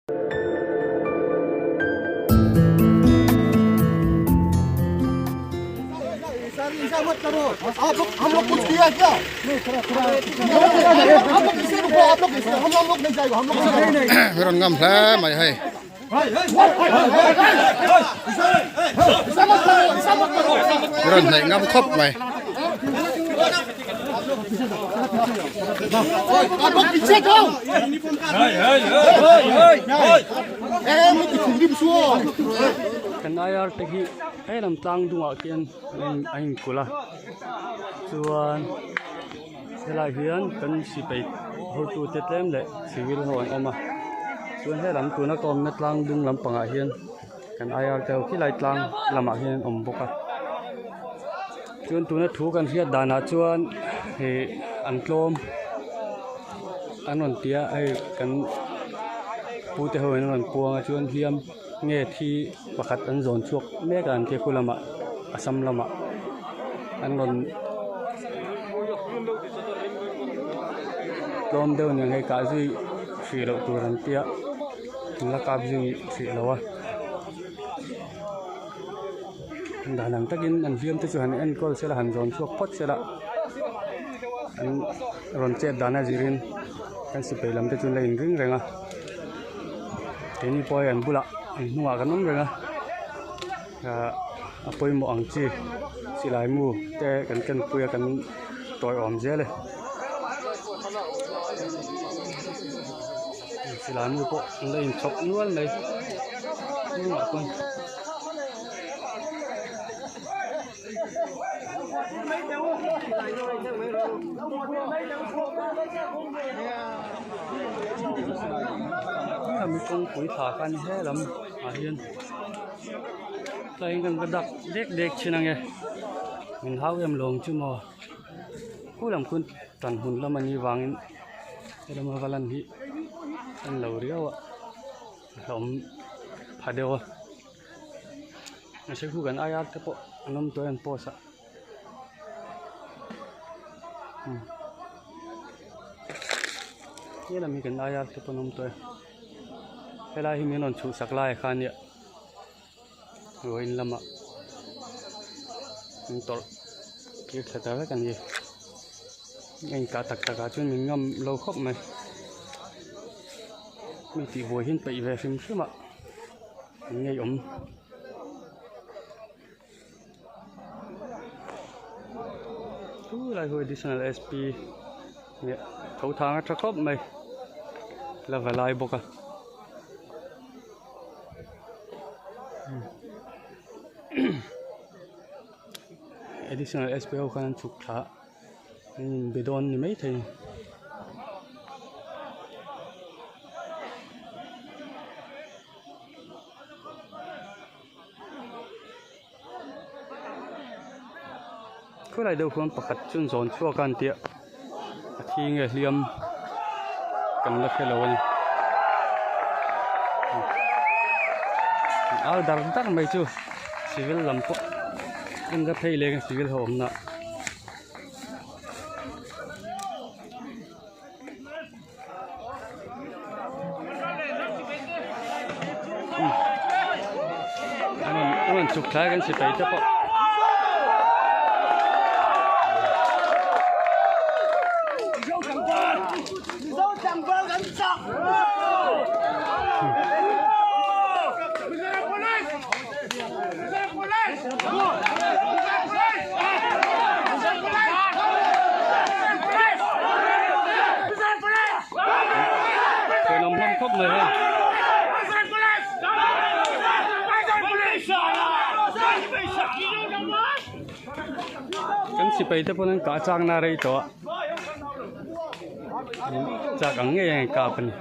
Rawn ngam hle mai hei. Rawn hnaih ngam khawp mai. Kan IR te hi helam tlang dungah khian a inkulh a chuan helaiah hian kan sipai hotute tlem leh civil ho an awm a chuan helam tuna ka awmna tlang dung lampangah hian kan IR te ho khilai tlang lamah hian an awm bawk a chuan tuna thu kan hriat danah chuan ih an tlawm an rawn ti a hei kan pute ho in an rawn puang a chuan hliam nge thi pakhat an zawn chhuak mek a an tia khu lamah assam lamah an rawn tlawm deuh nen hei kah zui hrih loh tur an tia an la kap zui hrih lo a dan ang takin an hliam te chu han enkawl sela han zawn chhuak phawt sela an rawn chet dan a zirin kan sipai lam te chu an la inring reng a keini pawh hei an bulah an hnungah kan awm reng a ahh a pawimawh ang chi silai mu te kan kenpui a kan tawiawm zel e silai mu pawh an la inchhawp nual mai hnungah chuan. Hemi kawngpui thla kha a ni helam ah hian tlaiin kan va dak dek dek thin ang e min hau em lo ang chu maw khulam khuan tan hmun lam a nih vangin helama va lan hi a ni lo riau a hlauhawm pha deuh a. Mahse khu kan aia te pawh an awm tawh a an post ah he lam hi kan aia te pawh an awm tawh e helai hi min rawn chhuhsak lai kha ania ruahin lamah an tawrh tir thla ta vek a ni a inkah tak tak ah chuan min ngam lo khawp mai mi tihbuai hi an peih ve hrim hrim a. An ngeiawm. Chu lai hu additional SP leh tho thang a tha khawp mai la va lai bawk a. Additional SP ho khan an chhuk thla a an inbe dawn ni maithei. Khawilai deuh khuan pakhat chu an zawn chhuak a an tia a thi nge hliam kan la hre lo a ni au dar dar mai chu civil lam pawh en la phei leng a civil ho awmna. An rawn chhuk thlai kan sipai te pawh. Thenawm hlawm khawp mai hei. Kan sipai te pawn an kah chak na rei tawh a chak ang ngei ang kap a ni.